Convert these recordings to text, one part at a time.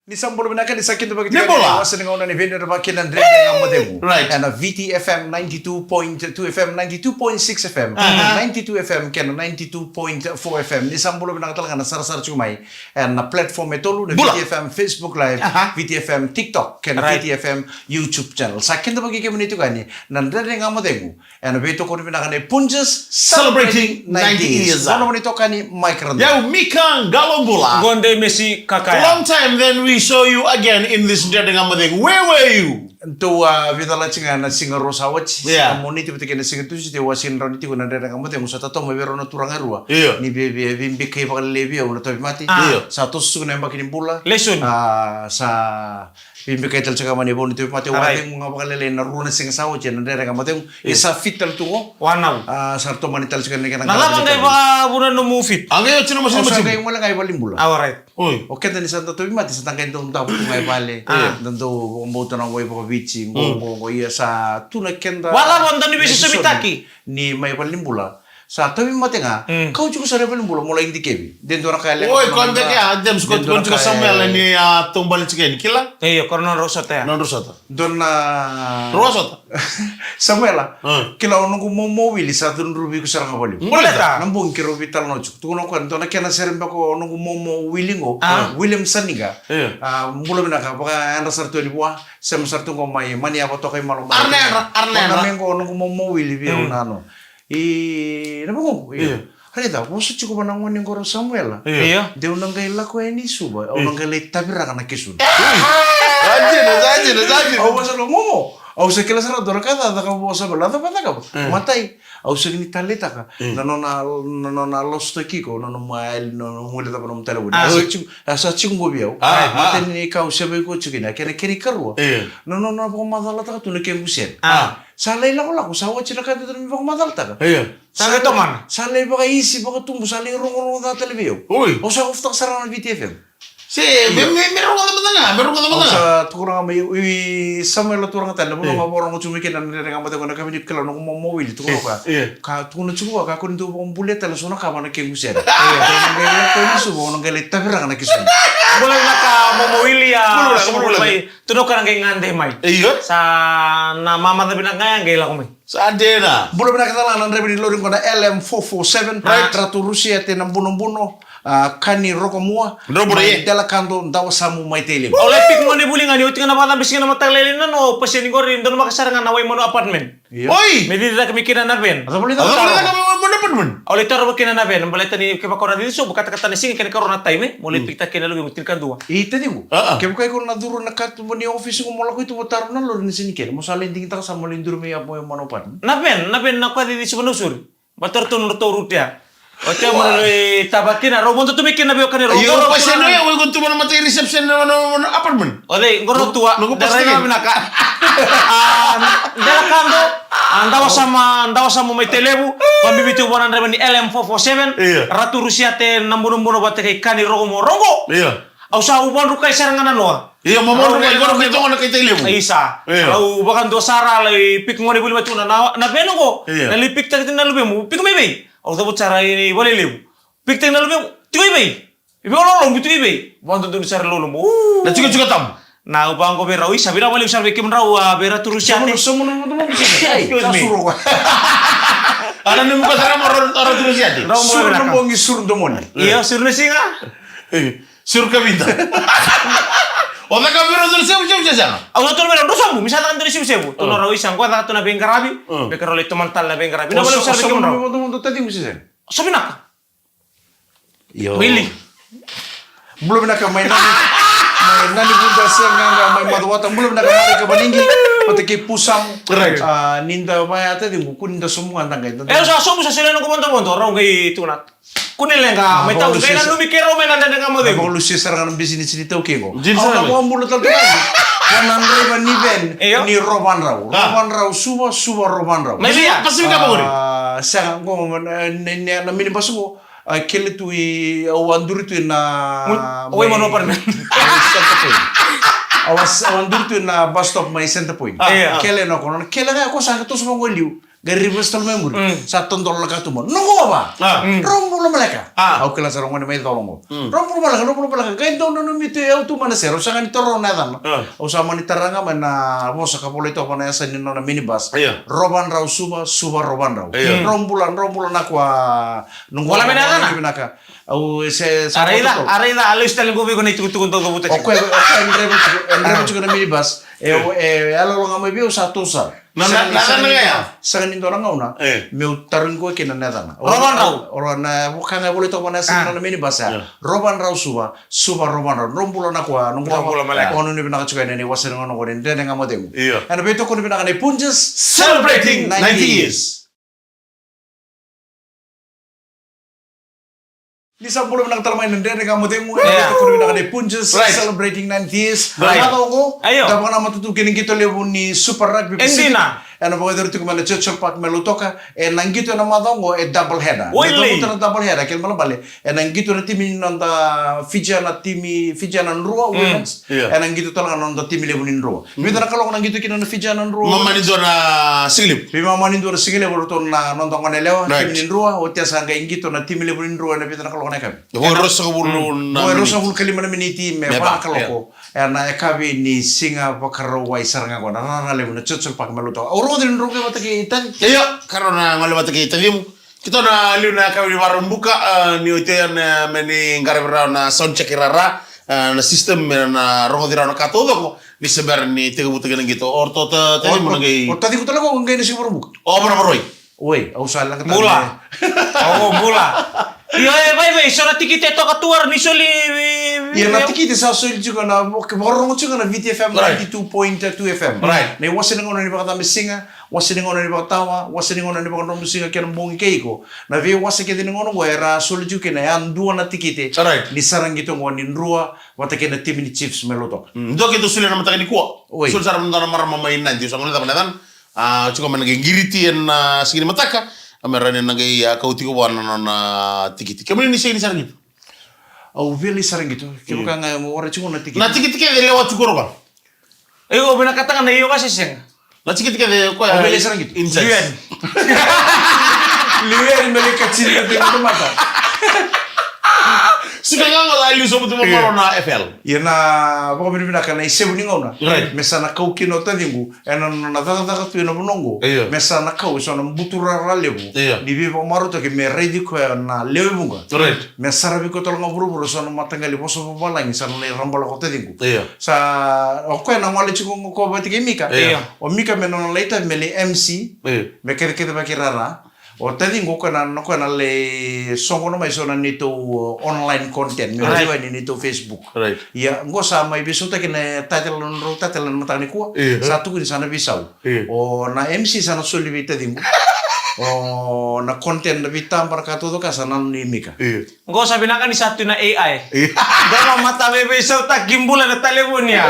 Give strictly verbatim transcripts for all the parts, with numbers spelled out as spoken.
Ni sa bula vinaka, ni sa kidavaki tiko. Ni bula. Ni wasa ni gauna ni veidrava kei na Dredre Ga Mo Cegu. Right. Ena V T F M ninety-two point two F M, ninety-two point six F M, aha, ninety-two F M kei na ninety-two point four F M. Ni sa bula vinaka tale ga na sarasara tiko mai ena platform e tolu, na bula. V T F M Facebook Live, aha, V T F M TikTok kei na, right, V T F M YouTube channel. Sa kidavaki kemuni tiko yani na Dredre Ga Mo Cegu. Ena veitokoni vinaka nei Punjas, celebrating ninety years. Celebrating ninety years. Qo na nomuni itokani Mike Randa. Yau Mika Qalobula. Qo dei Mesi Kakaya. Long time then we saw you again in this Dredre Ga Mo Cegu. Where were you? Tou a veicalati ga na siga rua sa oti. Yeah. Siga Moniti vata kei na siga Tusiti, au a sega ni rawa ni tiko ena Dredre Ga Mo Cegu, sa tatauma vei rau na turaga e rua. Io. Ni via, via, via veibikai vakalailai vei au na tauvimate. Ah. Io. Sa toso tiko na yabaki ni bula. Lesson. Ah, sa veibikai tale tiko ga mai na ivau ni tauvimate. Alright. Au a cegu ga vakalailai ena rua na siga sa oti ena Dredre Ga Mo Cegu. Io. E sa fit tale tu qo. Wanau. Ah, sa tomani tale tiko ga na kena. Na cava qai vakavuna nomu fit? A qai oti na masu, au sa masu. Qai gole ga i valenibula. Ah, alright. Oi. O keda ni sa da tauvimate, sa da qai dau davo tu ga i vale. Ah. Da dau vakabauta na wai vakaviti, qo, mm, qo, qo, ia sa tu na keda. Wala, wala, da ni veisosovitaki. Ni mai valenibula. Sa tauvimate ga, mm, kau tiko sara i valenibula, mo lai dikevi. De dua na ka e leqa. Oi, ko beka ya, James, ko tiko Samuela ni a taubale tiko yani, kila? Io, ko na nodrau sota ya. Nodrau sota. Dua na rua sota. Samuela, mm, kila o noqu momo wili sa cudruvi iko sara ga valevu. Baleta? Na bogi keirau veitalanoa tiko. Tukuna o koya, dua na kena sere beka o noqu momo wili qo. Ah. William Saniga. Io. Ah, bula vinaka, vakayadra sara tu yani vua, sema sara tu qo mai, mani yava toka i malo mai. Arnera, arnera. Kona me qo o noqu momo wili vei au, mm, na no. I, na vangu, io. Io. Raica, vosa tiko vua na gone qori o Samuela. Io. Io. De au na qai lako yani i Suva, au na, io, qai lai taviraka na kesuna. Sa dina, sa dina, sa dina. Au vosa lo momo. Au sa kila sara dua na ka ca, cakava o Samuela, cakava, cakava. Mm. Matai, au sega ni taleitaka. Mm. Na nona, na nona lost tiko, na nona mai, na nona gole cava na nomu talevoni. Ah. A sa tiko, a sa tiko qo vei au. Ah, ah. Matai ni ka au sevai koya tiko kina, kena, kena ikarua. Io. Na nona vakamacalataka tu na kequ sere. Ah. Sa lai lakolako, sa oti na ka e dodonu me vakamacalataka. Io. Sa lai tomana. Sa lai vakaisi, vakatubu, sa lai rogorogo ca tale vei au. Oi. Au sa ofutaka sara na V T F M. Se, me, me, me rogoca mada ga, me rogoca mada ga. Au sa tukuna ga mai, i Samuela turaga tale, na vanua, io, ga vakarogo tu mai kina na Dredre Ga Mo Cegu, na ka vini kila noqu momo wili, tukuna, io, ga. Io. Ka tukuna tiko ga, kakua ni dau vakabulia tale so na ka va na kequ sere. Io. Au na qai lako i Suva, au na qai lai taviraka na kesuna. Bula vinaka momo wili ya. Bula vinaka, bula vinaka. Mai. Tukuna o koya na qai gade mai. Io. Sa na mamaca vinaka ga ya qai lako mai. Sa dina. Bula vinaka tale ga na draiva ni lori qo na L M four four seven. Right. Ratu Rusiate Nabunobuno, ah, Kani Rokomua. Drobore. Mai Delakado, Dawasamu, mai Tailevu. Au lai pick gone vuli ga ni oti ga na vakacabe siga na mataka lailai na no, paseni qori, donumaka sara ga na Waimanu apartment. Io. Oi! Me cici cake mai kina na van. A cava lai caka? A cava lai caka mai Waimanu apartment? Au lai tarova kina na van, baleta ni kevaka o na cici sobu, katakata na siga kei na ikarua na time, mo lai, mm, pick taka kina na luvemu tinikadua. I taciqu. Ah, ah. Kevaka iko na curu na katuba ni office qo mo lako i tuba taro na lori ni siga ni kena, mo sa lai digitaka sa mo lai duri mai ya mo Waimanu apartment. Na van, na van na koya cici sobu na usuri. Baleta ratou na ratou route ya. O iko mo lai tava kina, rau vodo tu mai kina vei o Kani Rokomua. Io, rau paseni ya, o iko tu mai na matai reception na, na, na apartment. O cei, qori rau tua, noqu, noqu pastor. Draiva vinaka. Ah, Delakado, ah, Dawasamu, Dawasamu mai Tailevu, vakabibi tu vua na draiva ni L M four four seven, io, Ratu Rusiate Nabunobuno vata kei Kani Rokomua, rogo. Io. Au sa, au vakadrukai sara ga na noa. Io, mo vakadrukai, au, qori, qori toka na kai Tailevu. Isa. Io. Au vakadua sara lai pick gone vuli mai tu na, na, na van qo. Io. Na lai pick taka tu na luvemu, pick mai vei? Au cavuta sara i Valelevu. Pick taka na luvemu, tiko i vei? I vei o lolomu, tiko i vei? Vakadodonu sara lolomu. Uu. Na tikotiko tabu. Na, au vaqo vei rau, isa, vinaka vakalevu sara vei kemudrau, a, vei Ratu Rusiate. Somu, somu, somu, somu, somu. Excuse me. Sa suru. Ana ni muka sara mo Ra-, Ratu Rusiate. Rau mo suru na vinaka. Bogi, suru domoni. Io, suru na siga. Io. Suru kavida. O caka vei rau dua na sevusevu se sega? Au sa tukuna vei rau, drau sobu, mi sa caka dua na sevusevu. Tukuna rau, isa, qo caka tu na veiqaravi. Mm. Beka rau lai tomana tale na veiqaravi. Vinaka vakalevu sara vei kemudrau. Sobu, sobu, sobu, sobu, sobu, sobu. Sobu vinaka. Io. Wili. Bula vinaka mai Nani. Mai Nani Vuda Sega, mai Macuata. Bula vinaka mai Kavanigi. Vata kei Pusamu. Right. A, ni da vaya taciqu, kua ni da sobu ga da qai. E, au sa sobu, sa solia noqu vodovodo, rau qai tukuna. Kua ni leqa, mai tau, qai nanumi keirau mai na Dredre Ga Mo Cegu. Vakalusia sara ga na bisinisi ni taukei qo. Au na vakabula tale tu ga. Ko na draiva ni van, io, ni Rovadrau. A. Rovadrau Suva, Suva Rovadrau. Mai vei ya? Pasifika qori. A, sega, qo, na, na, na minibus qo. A, kele tu i, au a duri tu i na, o Waimanu apartment. Mai Santa Fe. Au a, au a duri tu na bus stop mai Centrepoint. Ah, yeah. Kele na kona, kele ga ko sa ka toso vaqo e liu. Qai reverse tale mai muri. Mm. Sa todolo na katuba. Noqu ova. Ah. Mm. Rau bula maleka. Ah. Au kila sa rau gone mai colo qo. Mm. Rau bula maleka, rau bula maleka. Qai dau nanumi tu e au tu mai na sere. Au sa ga ni toro na yacana. Ah. Au sa mani tara ga mai na vosa ka volai toka na yasa ni nona minibus. Yeah. Rovandrau Suva, Suva Rovandrau. Yeah. Mm. Rau bula, rau bula na kua. Noqu ova, vinaka. Au e se sa a raica, a raica, a lesu tale qo vei iko na itukutuku dau cavuta tiko. O koya, o koya e draiva tiko, e draiva tiko na minibus. E, e, e yaloyalo ga mai vei au sa tou sara. Na, na, na, na, na, ya. Sega ni dua na gauna. E. Meu tarogi koya kina na yacana. Rovandrau. O, o, na, vaka ga e volai toka na yasa ni nona minibus ya. Ya. Rovandrau Suva, Suva Rovandrau. Rau bula na kua, noqu ova. Rau bula maleka. Au nuitaka vinaka tiko ena iwase ni gauna qo ni Dredre Ga Mo Cegu. Io. Ena veitokoni vinaka nei Punjas. Celebrating ninety years. Ni sa bula vinaka tale mai na Dredre Ga Mo Cegu, yeah, ena veitokoni vinaka nei Punjas, right, celebrating ninety years. Right. Na macawa oqo, io, da vakanamata tu kei na qito levu ni Super Rugby Pacific. E dina. Ena vakayacori tiko mai na Churchill Park mai Lautoka, ena qito ena macawa oqo e double header. Oi, na lei. Cavuta na double header, kena ibalebale, ena qito na timi ni noda Fijiana, timi Fijiana Drua, mm, women's. Io. Ena qito tale ga na noda timi levu ni Drua. Mm. Vica na kaloko na qito kina na Fijiana Drua. Mamani dua na sigalevu. Veimama ni dua na sigalevu o ratou na noda gone yalewa, right, timi ni Drua, oti ya sa qai qito na timi levu ni Drua ena vica na kaloko na yakavi. Vo e ruasagavulu na miniti. Vo e ruasagavulu ka lima na miniti me va na kaloko. Ena yakavi ni siga Vakarauwai sara ga qo, na rara levu na Churchill Park mai Lautoka. Au rogoci ni drau qai vata kei Taci. Io, ka rau na gole vata kei Tacimu. Keitou na liu na yakavi ni Vakaraubuka, ah, ni oti ya na, me ni qaravi rawa na sound check rara, ah, na system, me na rogoci rawa na ka taucoko, ni se bera ni tekivutaki na qito. O ratou Ta-, Tacimu na qai. O, o Tacimu tale qo qai na siga Vakaraubuka. O, Vakarauwai. Oi, au sa laga tale. Bula. Au bula. Io, e, vaivai, so na tikite e toka tu, era ni soli, e, e, io, na tikite sa soli tiko na, vakarorogo tiko na Viti F M, right, ninety-two point two F M. Right. Na iwase ni gauna ni vakacabe siga, wase ni gauna ni vakatawa, wase ni gauna ni vakadromu siga kei na bogi kei iko. Na veiwase kece ni gauna oqo era soli tiko kina e dua na tikite. Right. Ni sara qito oqo ni Drua vata kei na timi ni Chiefs mai Lautoka. Mm, dua keitou solia na mataka nikua. Oi. Soli sara mada na marama mai Nadi, sa gone cava na yacana. A, tiko mai na qai qiriti ena siga ni mataka. A, me rawa ni na qai, a, kau tiko vua na nona tikiti. Kemuni ni sega ni sara qito? Au via lai sara qito. Kevaka ga mo wara tiko na tikiti. Na tikiti kece e lewa tiko rawa. E, o vinakata ga na io ga se sega. Na tikiti kece o koya. Au via lai sara qito. Inside. Liu yani. Liu yani me lai katini na tiko na mata. Sika ga ga la liu sobu tu, io, mamalu na F L. Ia na vakavinavinaka na isevu ni gauna. Right. Me sa na kau kina o taciqu. Ena nona cakacaka tu ena vanua oqo. Io. Me sa na kau eso na buturara levu. Io. Ni veivakamarautaki me raici koya na lewe vuqa. Right. Me saravi koya tale ga vuravura eso na mataqali vosa vavalagi sa na lai rabala ko taciqu. Io. Sa o koya na gole tiko qo ko vata kei Mika. Io. O Mika me nona lai tavi me lai M C. Io. Me kecekece vakairara. O taciqu o koya na, o koya na lai soqona mai so na neitou, uh, online content, me, right, vei ni neitou Facebook. Right. Ia, qo sa mai veisautaki na title, na nodrau title na mataka nikua. Io. Sa tukuni sa na veisau. Io. O na M C sa na soli vei taciqu. O na content na veitaba na ka taucoko sa na nona i Mika. Io. Qo sa vinaka ni sa tu na A I. Io. Dua na mata veiveisautaki bula na talevoni ya.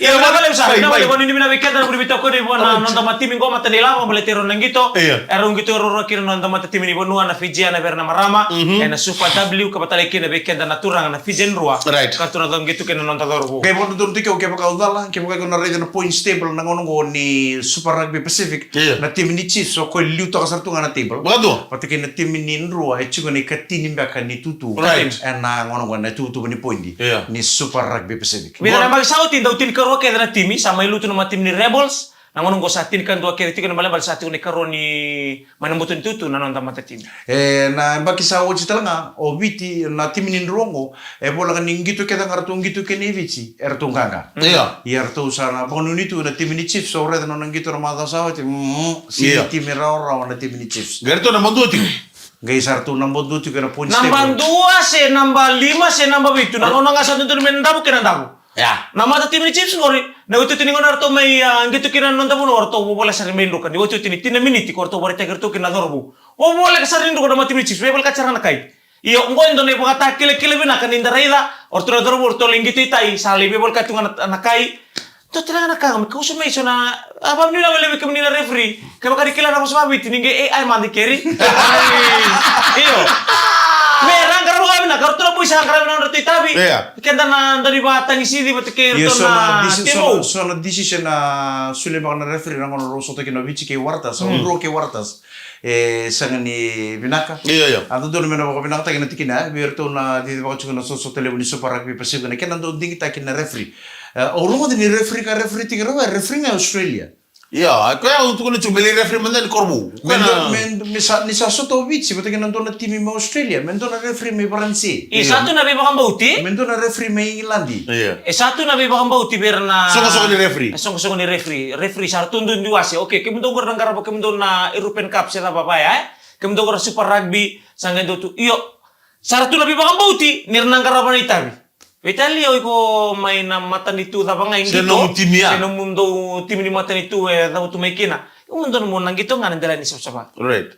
Ia, vinaka vakalevu sara, vinaka vakalevu, ni vinaka vei keda na vuri veitokoni vua na noda matatimi qo, mata ni lavo, baleta e rau na qito. Io. E rau qito ruarua kina na noda matatimi ni vanua na Fijiana vei ira na marama. Mhm. Ena Super W, ka vata tale kina vei keda na turaga na Fijian Drua. Right. Ka ratou na qito kina na noda cauravou. Qai vakadodonu tiko kevaka au cala, kevaka iko na raica na points table na gauna qo ni Super Rugby Pacific. Io. Na timi ni Chiefs, o koya e liu toka sara tu ga na table. Vakadua. Vata kei na timi ni Drua, e tiko na ikatini beka ni tutu. Right. Ena gauna qo na tuvatuva ni poidi. Io. Ni Super Rugby Pacific. Vica na yabaki sa oti, dau tinikarua kece na timi, sa mai lutu na matatimi ni Rebels. Na gauna qo sa tinikadua kece tiko na balebale sa tiko na ikarua ni mai na buto ni tutu na noda matatimi. E, na yabaki sa oti tale ga, o Viti, na timi ni Drua qo, e voleka ni qito kece ga ratou qito kina i Viti, e ratou qaqa. Io. Ia ratou sa na vakanuinui tu na timi ni Chiefs, au raica na nona qito na macawa sa oti, mm, sega ni timi rawarawa na timi ni Chiefs. Qai ratou naba dua tiko. Qai sa ratou naba dua tiko ena points table. Naba dua se naba lima se naba vitu. Na gauna ga sa dodonu me na davo kei na davo. Ia. Na matatimi ni Chiefs qori, na iotioti ni gauna ratou mai, a, qito kina na noda vanua, ratou vovoleka sara mai druka. Ni iotioti ni tini na miniti, ko ratou vakaraitaki ratou kina na cauravou. Vovoleka sara ni druka na matatimi ni Chiefs, veivoleka sara na kai. Io, qo e dua na ivakatakilakila vinaka ni da raica, o ratou na cauravou, o ratou lai qito i tai, sa lai veivoleka tu ga na, na kai. Dua tale ga na ka, me kausa mai so na, a, vavinavinaka levu vei kemuni na referee. Kevaka ni kila na vosa vaviti, ni qai A I mada keri. Io. Me ra qarauna ga Na karau tu na boys sa qaravi na nodratou itavi. Ia. Keda na dau ni vakatagicigi vata kei iratou na deci-, so na, so na decision na solia vaka na referee na gauna rau sota kina o Viti kei Waratahs, mm, o Drua kei Waratahs. E sega ni vinaka. Ia, ia. A dodonu me na vakavinakataki na tikina, e, vei iratou na cicivaka tiko na sotasota levu ni Super Rugby Pacific, na kena dau digitaki na referee. E, au rogoca ni referee ka referee tiko rawa, e referee ga e Australia. Ia, e koya au tukuna tiko me lai referee mada ni Korovou. Me dua, me, me sa, ni sa sota o Viti vata kei na dua na timi mai Australia, me dua na referee mai Varanise. E sa tu na veivakabauti. Me dua na referee mai Igiladi. Ia. E sa tu na veivakabauti vei ira na soqosoqo ni referee. E soqosoqo ni referee. Referee sa ra tu duidui wase. Okay, kemudou qori na qarava kemudou na European Cup se cava vaya, e? Kemudou qori na Super Rugby, sa qai dau tu. Io, sa ra tu na veivakabauti ni ra na qarava na itavi. Veitalia o iko mai na matanitu cava ga e qito, se nomu timi ya, se nomudou timi ni matanitu e cavutu mai kina. Iko mo dua mo na qito ga na delai ni savasava. Right.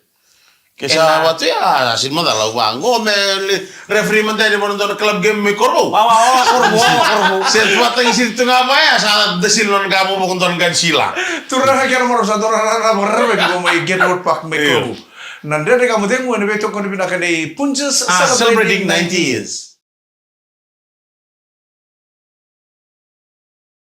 Ke sa vatu ya, a, sini macala au vaqo me le-, referee mada ni vanua dua na club game mai Korovou. Wawa, wawa, Korovou, wawa, Korovou. Se tu vata ni sini tu ga vaya, sa da sini lona ga mo vako dua na ga ni sila. Turaga kei na maravu sa dua na rara vakararavi ko mai Get Out Park mai Korovou. Na Dredre Ga Mo Cegu ena veitokoni vinaka nei Punjas, celebrating ninety years.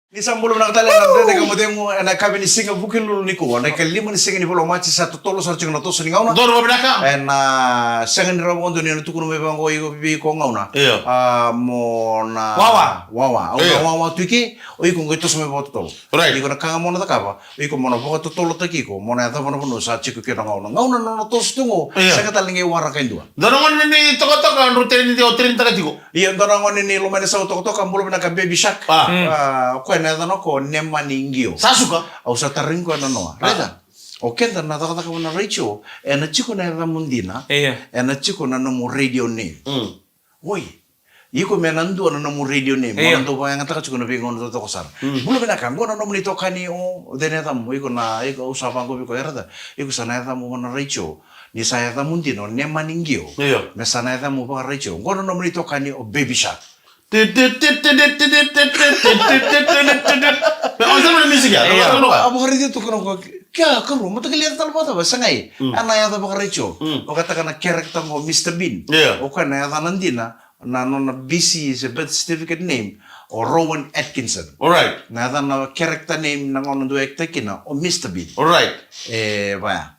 Ni sa bula vinaka tale na Dredre Ga Mo Cegu ena yakavi ni siga Vukelulu nikua, na ikalima ni siga ni vula o Maji, sa totolo sara tiko na toso ni gauna. Donu vinaka. Ena sega ni rawa vakadua ni na tukuna mai vaqo iko vei iko gauna. Io. A, mo na wawa. Wawa. Au na wawa tu i ke, o iko qai toso mai vakatotolo. Right. Iko na ka ga mo na cakava. Iko mo na vakatotolotaki iko, mo na yacova na vanua sa tiko kina gauna. Gauna na nona toso tu qo, sega tale ni qai waraka e dua. Dua na gone ni tokatoka, drau teni, o teni taka tiko. Ia, dua na gone ni Lomainasau tokatoka, bula vinaka Baby Shark. A, o koya na yacana o koya o Nemani Qio. Sa suka. Au sa tarogi koya na noa. Raica. O keda na cakacaka vua na retio, ena tiko na yacamu dina, ena tiko na nomu radio name. Oi. Iko me na dua na nomu radio name, mo na dau vakayagataka tiko na veigauna taucoko sara. Bula vinaka, qo na nomuni itokani o, o cei na yacamu, iko na, iko au sa vaqo vei iko, e raica, iko sa na yacamu vua na retio, ni sa yacamu dina o Nemani Qio. Io. Me sa na yacamu vakaretio. Qo na nomuni itokani o Baby Shark. Me o sa na music ya, io. A vakaraici tu kana ko, kea, karua, mataqali yaca tale vakacava, sa qai. A na yaca vakaretio. Vakataka na character qo Mister Bean. Io. O koya na yacana dina, na nona B C se birth certificate name, o Rowan Atkinson. Alright. Na yacana character name na gauna dau act kina, o Mister Bean. Alright. E, vaya.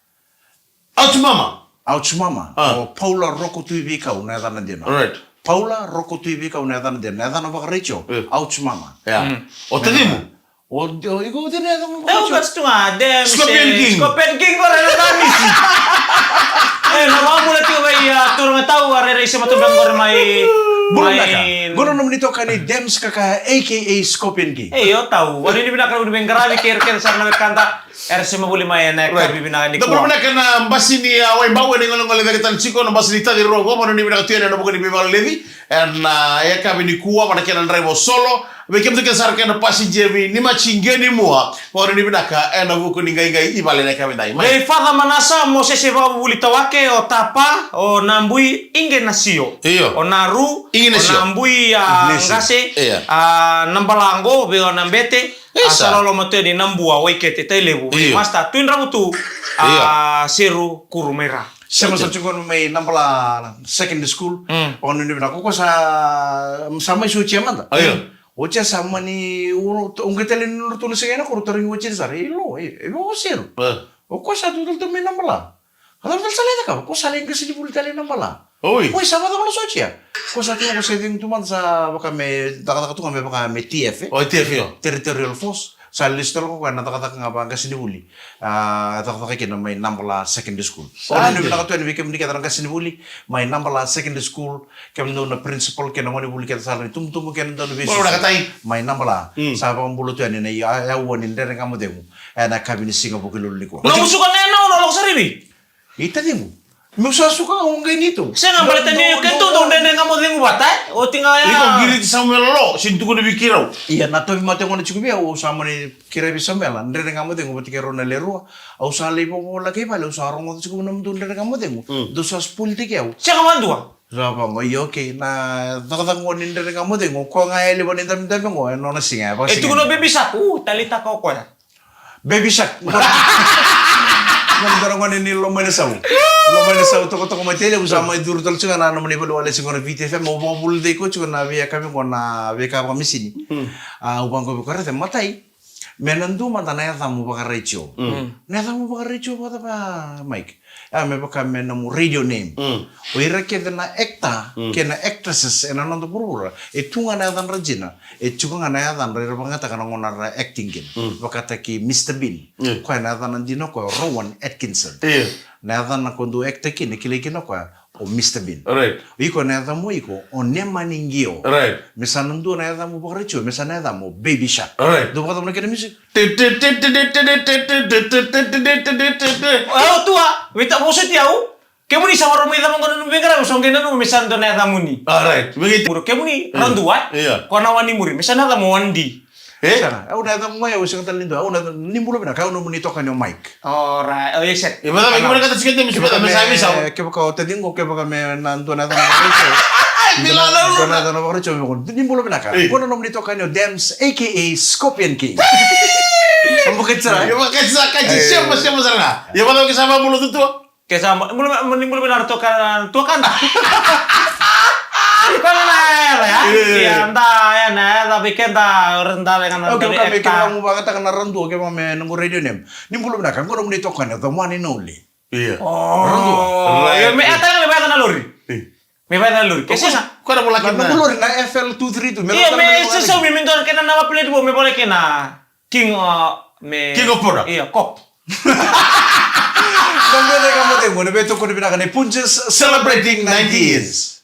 Ouch Mama. Ouch Mama. A. O Paula Roko Tuiveikau na yacana dina. Alright. Paula Roko Tuiveikau na yacana dina. Na yacana vakaretio. E. Ouch Mama. Ia. O tacimu? O, o, iko o cei na yacana vakaretio? Tau ka tu ga, dem, Scorpion King. Scorpion King, qori na yacana misi. E, na vakabula tiko vei, a, turaga tau, a, rairai se matu beka qori mai. Bula vinaka. Qo na nomuni itokani Dems Kaka, A K A Scorpion King. E, io tau. Vanuinui vinaka na veiqaravi kei ira kece sara na wekada. Era sema voli mai ena yakavi vinaka nikua. Dou bula vinaka na basi ni, a, Waibau ena igolegole cake tale tiko, na basi ni Taci Rogo, vanuinui vinaka tu yani ena vuku ni veivakaloleci. Ena, a, yakavi nikua, vata kei na draiva o Solo. Vei kemudou kece sara kei na passenger vei Nimaji Qenimua, vanuinui vinaka ena vuku ni qaiqai i vale ena yakavi dai. Mai. Vei Father Manasa, Mosese Vakavuvuli Tawake, o Tapa, o Nabui, Igenasio. Io. O Naru, Igenasio. O Nabui, a, Igenasio. Qase, io. A, Nabalago, vei o Nabete, Isa. A sa loloma tu yani Nabua, Waikete, Tailevu, io. Master, Tui Dravutu, a, io. Seru, Kuru mai Ra. Sema sa tiko mai Nabala Secondary School. Mm. O nini vinaka, ko sa, sa mai sotia mada. Io. Otia sa mani, o, o qai tale ni nodratou na siga ena koro, tarogi otia sara, e lo, e, e lo Seru. E. O ko sa tu tale tu mai Nabala. A cava tale sa lai cakava? Ko sa lai qasenivuli tale i Nabala. Oi. Oi, sa vakacava na sotia? Ko sa tu, ko sa cegu tu mada sa vaka me cakacaka tu ga me vaka me T F, e? Oi, T F, io. Territorial Force. Sa lesu tale ko koya na cakacaka ga vakaqasenivuli. A, cakacaka kina mai Nabala Secondary School. Sa dina. Vinaka tu yani vei kemuni kece na qasenivuli mai Nabala Secondary School, kemudou na principal kei na gonevuli kece sara ni tubutubu kei na dau na veisusu. Mai Nabala. Mm. Sa vakabula tu yani na i, a, aua ni Dredre Ga Mo Cegu. Ena yakavi ni siga Vukelulu nikua. Nomu suka ga ena ono lako sara i vei? I taciqu. Meu sa suka ga, au qai ni tu. Sega, baleta ni keitou dau Dredre Ga Mo Cegu vata, e? Oti ga ya. Iko qiriti Samuela Lo, sini tukuna vei keirau. Ia, na tauvimate gona tiko vei au, au sa mani kerea vei Samuela, Dredre Ga Mo Cegu vata kei rau na le rua. Au sa lai vovolaka i vale, au sa rogoca tiko na nomudou Dredre Ga Mo Cegu. Mm. Dou sa spoiltaki au. Sega vakadua. Sa vaqo, io, okay. Na cakacaka qo ni Dredre Ga Mo Cegu, o koya ga e levu ni dabedabe qo, e nona siga, e vaka. E tukuna o Baby Shark, u, talitaka o koya. Baby Shark. Qo na dua na gone ni Lomainasau. Loma ni sau tokotoko mai tele, au sa mai curu tale tiko na nomuni valeniwalesi qo na Viti F M, au vakavulica iko tiko na veika vei qo na veika vakamisini. Mm. A, au vaqo vei ko Rece, matai. Me na dua mada na yacamu vakaraitio. Mm. Na yacamu vakaraitio vakacava, Mike? A, me vaka me nomu radio name. Mm. O ira kece na actor, mm, kei na actresses ena noda vuravura, e tu ga na yacadra dina, e tiko ga na yacadra era vakayagataka na gauna ra acting kina. Mm. Vakataki Mister Bean. Mm. Koya na yacana dina o koya o Rowan Atkinson. Io. Na yacana ko dou actor kina, kilai kina o koya o Mister Bean. Right. Iko na yacamu iko o Nemani Qio. Right. Me sa na dua na yacamu vakaraitio, me sa na yacamu o Baby Shark. Right. Dou vakacava na kena music? Au tua, vita vosoti au. Kemuni sa varo mai cava qo na nomu veiqaravi, so qai nanuma me sa dua na yacamuni. Alright. Vei kemuni, mm, ra dua, e? Ia. Ko na wani muri, me sa na yacamu o Wani D. E? Sara, au na yacamu mai, au sega tale ni dua, au na, ni bula vinaka, au nomuni itokani o Mike. Alright, o yes, sir. E, vata, vei kemuni na ka ta sikete, me sa visa, visa. Kevaka o taciqu, kevaka me na dua na yacamu vakaraitio. Dua na yacamu vakaraitio, me ko, ni bula vinaka. E. Ko na nomuni itokani o Dams, A K A Scorpion King. Vakati sara. Vakati sara, kati, e, sema, sema sara ga. Ia, vata, ke sa vabula tutua. Ke sa mo, bula, mo, ni bula vinaka tuakana, tuakana. Koya na yaca, ya? Io, io, io. Ia, da, ya, na yaca vei keda, ora da, ya, na, okay, okay, me, ke vaka mo vakataka na ra dua, ke vaka me noqu radio name. Ni bula vinaka, qo nomuni itokani, the one and only. Io. Oh, ra dua. Right, io, me, right. Ata me vakayaca na lori. Io. Me vakayaca na lori. Ke sega. Ko na vola kina. Na noqu lori na F L two three two. Io, me, me, se, so, me, me dua kena na plate, me vola kina. King, uh, me King of Poda. Io, cop. Na Dredre Ga Mo Cegu, na veitokoni vinaka nei Punjas celebrating ninety years.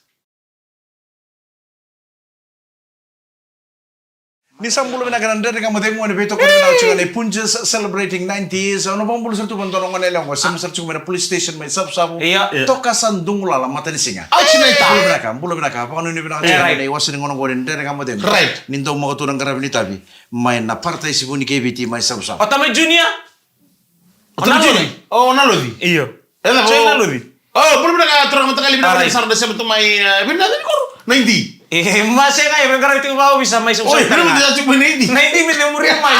Ni sa bula vinaka na Dredre Ga Mo Cegu, na veitokoni vinaka tiko nei Punjas celebrating ninety years. Au na vakabula sara tu vua na dua na gone yalewa qo, sema sara tiko mai na police station mai Savusavu. Io. Io. Toka sa Dugulala Matanisiga. Au sinaita. Bula vinaka, bula vinaka. Vakanuinui vinaka tiko, right, na iwase ni gauna qo ni Dredre Ga Mo Cegu. Right. Ni daumaka tu na qaravi ni tavi. Mai na Paradise Vuni kei Viti, mai Savusavu. O Tama Junior? O Tama Junior? O Naloci. Io. E, na Junior o Naloci. O, bula vinaka turaga, mataqali vinaka. Alright. Sara da sema tu mai, e, vinaka ni koro. Ninety. E, ma sega, e, me qaravi tiko vakaovisa mai Savusavu. Oi, vinaka tiko mai ninety. Ninety me le muri mai.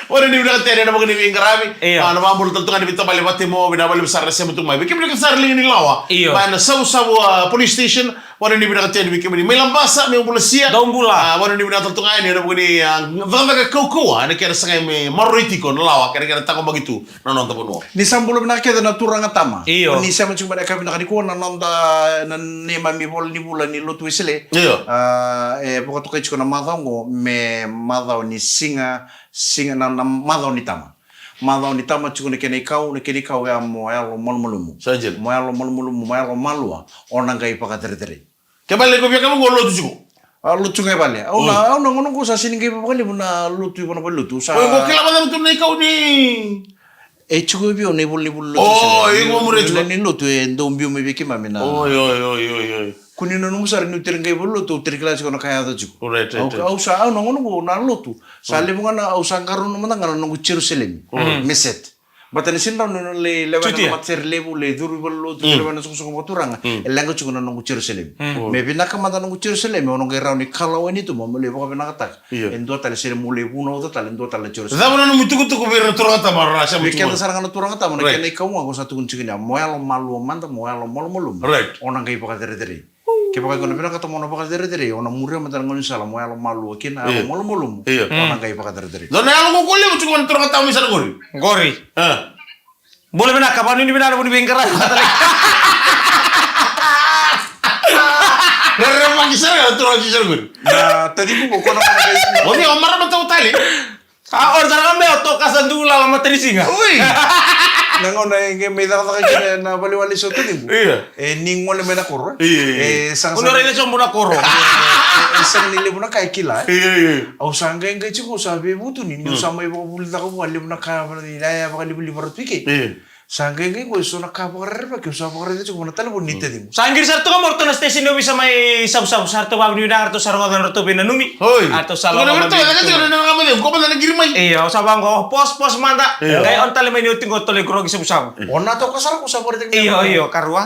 Ora ni vinaka tale na vaka ni veiqaravi. Io. A, na vakabula tale tu ga ni veitabale vata mo, vinaka vakalevu sara da sema tu mai. Vei kemuni kece sara liga ni lawa. Io. Mai na Savusavu, a, police station. Vakanuinui vinaka tale vei kemuni mai Labasa, me bula sia. Dou bula. A, vakanuinui vinaka tale tu ga yani, ena vuku ni, a, cakacaka kaukauwa, ena kena sagai me maroroi tiko na lawa, kena, kena taqomaki tu na noda vanua. Ni sa bula vinaka kece na turaga tama. Io. Ni sema tiko mai na yakavi vinaka nikua na noda, na neimami ivola ni vula ni Lotu Wesele. Io. A, e vakatokai tiko na macawa oqo me macawa ni siga, siga na, na macawa ni tama. Macawa ni tama tiko na kena ikau, na kena ikau ya mo yalo malumalumu. Sa dina. Mo yalo malumalumu, mo yalo malua, o na qai vakacerecerei. Ke vale ko via ka mo lotu tiko. A, lotu ga i vale. Au na, au na gauna qo sa sega ni qai vakalevu na lotu i vana vale lotu. Sa. Oi, ko kila vata tu na ikau ni. E tiko vei au na ivola ni vula lotu. O, sa, iko muri tiko. Ni lotu e dau biu mai vei keimami na. Oi, oi, oi, oi, oi. Ko ni nanuma sara niu tere qai vale lotu, au tere kila tiko na ka e yaco tiko. Right, right, right. Au, au sa, au na gauna qo na lotu. Sa levu ga na, au sa qarauna mada ga na noqu Jerusalemi. Mm. Me set. Baleta ni sega ni rawa ni lai lewa na matasere levu, lai curu i valenilotu, lai lewa na soqosoqo vakaturaga, e leqa tiko na noqu Jerusalemi. Mm. Me vinaka mada na noqu Jerusalemi, au na qai rawa ni kalawa yani tu mo lai vakavinakataka. Io. E dua tale, se mo lai vunauca tale e dua tale na Jerusalemi. Cava na nomu itukutuku vei ira na turaga tama ra sema tu mai? Vei keda sara ga na turaga tama, na kena ikau ga ko sa tukuna tiko ni, mo yalo malua mada, mo yalo malumalumu. Right. O na qai vakacerecerei. Kevaka iko na vinakata mo na vakacerecerei, o na muria mada na gaunisala mo yalo malua kina, yalo malumalumu. Io. O na qai vakacerecerei. Dua na yalo ko levu tiko na turaga tama mai sara qori. Qori. E. Bula vinaka, vakanuinui vinaka, vuni veiqaravi. Rerevaki sara ga na turaga tiko sara qori. Na taciqu ko na. O ni o marama tau tale. A, o na tara ga me o toka sa Dugulala Matanisiga. Ui. Na gauna e qai mai cakacaka kina na valeniwalesi o taciqu. Io. E, ni gole mai na koro. Io, io, io. E, sa, o ni sa raica sobu na koro. E, e, sega ni levu na ka e kila, e. Io, io. Au sa qai, qai tiko, au sa veivutuni, niu sa mai vakavulica vua, levu na ka, ya, ya, vakalivaliva ratou i ke. Io. Sa qai, qai qo e so na ka vakarerevaki au sa vakaraica tiko vua na talevoni ni taciqu. Sa qiri sara tu ga mai o ratou na station ni ovisa mai Savusavu, sa ratou vakanuinui vinaka, ratou sa rogoca na nodratou veinanumi. Oi. A ratou sa lako mai. Ko mada na qiri mai. Io, sa vaqo, pos, pos mada. Io. Qai on tale mai ni oti qo, tole qoroqi Savusavu. O na toka sara ko sa vakaraica. Io, io, karua.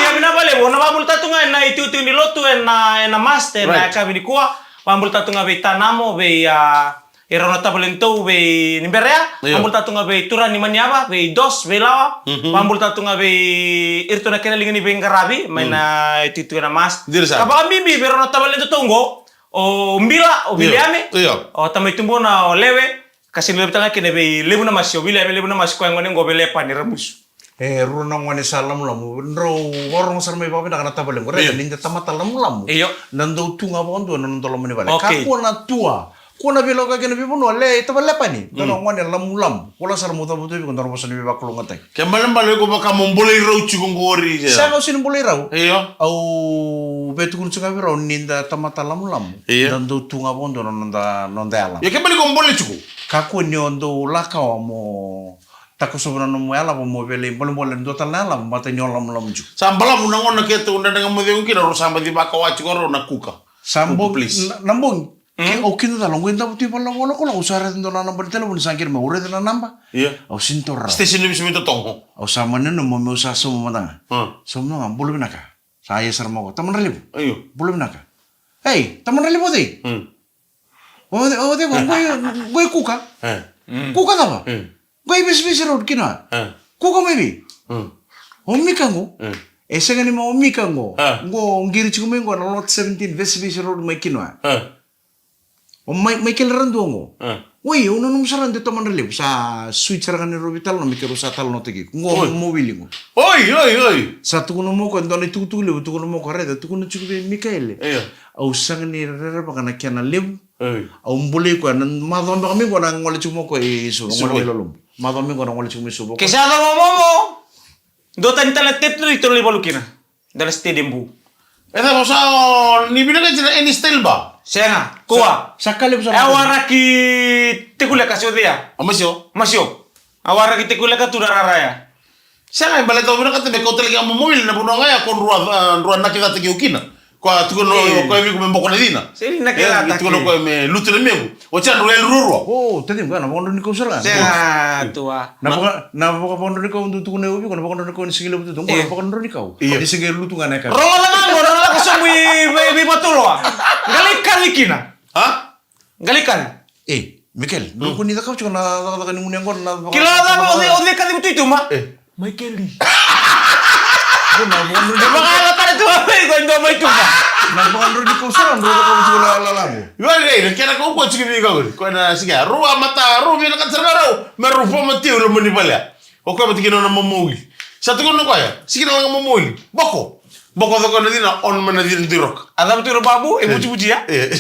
Ia vinaka vakalevu, o na vakabula tale tu ga ena itutu ni lotu ena, ena master, ena yakavi nikua. Vakabula tale tu ga vei Tanamo, vei, a, Ira na tavalequ vei ni bera ya. Io. Vabula tu ga vei turaga ni Maniava, vei Dos, vei Lawa. Mhm. Vabula tu ga vei iratou na kena liga ni veiqaravi mai na itikotiko na Mars. Dina sara. Ka vakabibi vei ira na tavalequ qo, o Bila, o Viliame. Io. O tamai tubuna o Lewe. Ka sega ni levitaka ga kina vei Levu na Masi, o Viliame Levu na Masi, koya gone qo vei Lepani Ramusu. E rua na gone sa lamulamu, drau vakarorogo sara mai vakavinaka na tavalequ. Raica, io, ni da tamata lamulamu. Io. Na dau tu ga vakadua na noda loma ni vale. Okay. Kakua na tua. Kua na veilakoyaki ena veivanua, le tavale Lepani. Dua na gone lamulamu. Vola sara mo cavuta vei iko dua na vosa ni veivakalougatataki. Ke balebale iko vaka mo bolei rau tiko qori. Sega, au sega ni bolei rau. Io. Au via tukuna tiko ga vei rau ni da tamata lamulamu. Io. Da dau tu ga vakadua na noda, noda yala. Io, ke balebale iko bolei tiko. Kakua ni o dau lakawa mo takosova na nomu yalava mo via lai bolebole dua tale na yalava, baleta ni o lamulamu tiko. Sa balavu na gauna keitou dredre ga mo cegu kina, rau sa baci vakawa tiko rau na kuka. Sa bogi, na, na bogi. Mm. Ke au kidacala, au qai davo tu i valelawa, au sa raica dua na naba ni talevoni, sa qiri mai, au raica na naba. Io. Au sega ni taura rawa. Station ni veisau mai Totogo. Au sa mani nanuma meu sa sauma mada ga. Mm. Sauma mada ga, bula vinaka. Sa ia sara mai o koya, Tamadra Levu. Io. Bula vinaka. Ei, Tamadra Levu o cei? Mm. O cei, o cei, o qo i, qo i Kuka. E. Mm. Kuka cava? Mm. Qo i Vesivesi Road kina. E. Kuka mai vei? Mm. O Mika qo. Mm. E sega ni mai o Mika qo. E. Qo qiri tiko mai qo na lot seventeen Vesivesi Road mai kina. E. O mai, mai kele radua qo. E. Oi, au nanuma sara de Tamadra Levu. Sa sui sara ga ni rau veitalanoa me keirau sa talanoataki iko. Qo mo wili qo. Oi, oi, oi. Sa tukuna mai o koya, dua na itukutuku levu, tukuna mai o koya, raica, tukuna tiko vei Mikaele. Io. Au sega ni rerevaka na kena levu. Oi. Au bolei koya, na macawa beka mai qo na gole tiko mai o koya i Suva, gole mai Lolobu. Macawa mai qo na gole tiko mai Suva. Ke sa yaco momo, dua tani tale na tete ni tolu i valu kina. Dua na stadium bu. E cava sa, o ni vinakati na any style ba? Sega, kua. Sa, sa ka levu sa. E waraki tekuleka se o cei ya? O Masio. Masio. A waraki tekuleka tu na rara ya. Sega, e baleta au vinakata me kauta laki a momo wili na vanua ga ya ko drua, a, drua nakicataki au kina. Ko a tukuna o koya vei iko me boko na cina. Sega ni nakicataki. E, tukuna o koya me lutu na mequ. Oti ya drau yali ruarua. O, taciqu, na vakadroni kau sara ga. Sega, tua. Na vaka, na vaka, vakadroni kau dau tukuna au vei iko, na vakadroni kau ni siga levu tu, qo na vakadroni kau. Io. Ni siga lutu ga na ka. Rogoca ga qo, na lako sobu i, i, i Vatoloa. Qai lai kali kina. A? Qai lai kali. E, Mikael, dou kua ni cakava tiko na cakacaka ni gunu yaqona na vaka. Kila cava, o cei, o cei kacivi tu i tuba? E. Maikeli. Dou na vakadroni. E vakayagataki tu vei iko e dua mai tuba. Na vakadroni kau sara, dou cakava tiko na lalago. Io, e, e, na kena kau ko tiko vei iko. Ko na siga, rau a mata, rau vinakata sara ga rau. Me rau foma tiko i loma ni vale. O koya vata kei na nona momo wili. Sa tukuna o koya, sega ni laga momo wili. Boko. Boko coko na cina, on mai na cina duroka. A cava tu na babu, e vutivuti ya? E.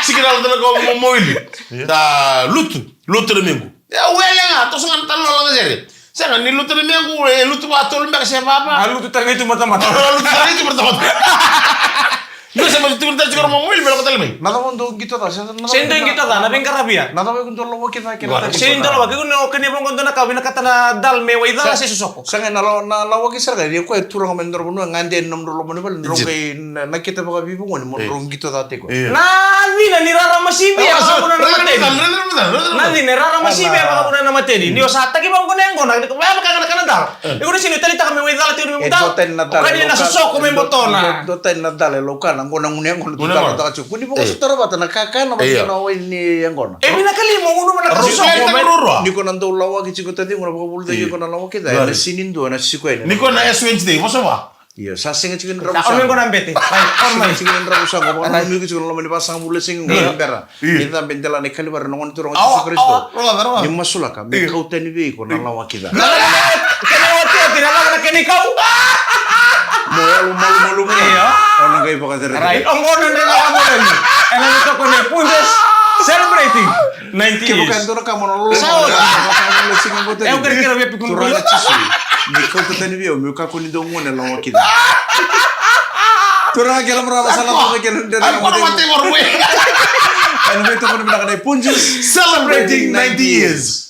Sega ni laga tale o momo wili. Sa lutu, lutu na mequ. E wele ga, toso ga na talo laga sere. Sega ni lutu na mequ, e lutu vakatolu beka se vava. A lutu tale ga i tu matamata. A lutu tale ga i tu matamata. Dou sa mai tukuna tale tiko na momo wili me lako tale mai. Na cava dou qito ca, se na cava. Se dou qito ca, na veiqaravi ya. Na cava iko dou lawaki ca kina. Qori. Se dou lawaki, iko na o kania vaqo dou na ka vinakata na dal me waicala se sosoko. Sa qai na lawa, na lawaki sara ga, ni o koya e turaga mai na nodrau vanua, gade ena nomudrau loma ni vale, drau qai na, nakita vakaveivuqoni, mo drau qito ca tiko. Io. Na cina ni rarama sivia, vakavuna na mateni. Na cina ni rarama sivia, vakavuna na mateni. Ni o sa taki vaqo na yaqona, vaka na kana dal. E. Iko na sega ni taleitaka me waicala tiko na nomu dal. E dua tani na dal e lou ka. O kania na sosoko me botona. Dua tani na dal e lou ka na qo na gunu yaqona tu dal taka tiko. Kua ni vakasotara vata na kakana vata kei na wai ni yaqona. E vinaka li mo gunu vata na sosoko me. Ni ko na dau lawaki tiko taciqu na vakavulutaki iko na lawaki ca. E na sega ni dua na siko yani. Ni ko na Ash Wednesday, vosa va. Io, sa sega tiko ni dravusa. Sa o me qo na bete. Sa sega tiko ni dravusa qo. Vakananumi iko tiko na loma ni vasagavulu e sega qo na bera. Io. Ni cabe dela na ikalivari na Gone Turaga o Jisu Karisito. Ni masulaka me kau tani vei iko na lawa kica. Na lawa kica, na lawa na kena ikau. Mo yalu malumalumu. Io. O na qai vakacerecerei. Right. O qo na dredre na Kalou. Ena na toko ni Punjas celebrating ninety years. Kevaka e dua na ka mo na lolo. Sa oti. E au kerekere vei pikun. Turaga Jisu. Ni kauta tani vei au, meu kakua ni dau gone lawa kica. Turaga kei na marama, sa lako mai kei na dredre. Ena veitokoni vinaka na iPunjas celebrating ninety years.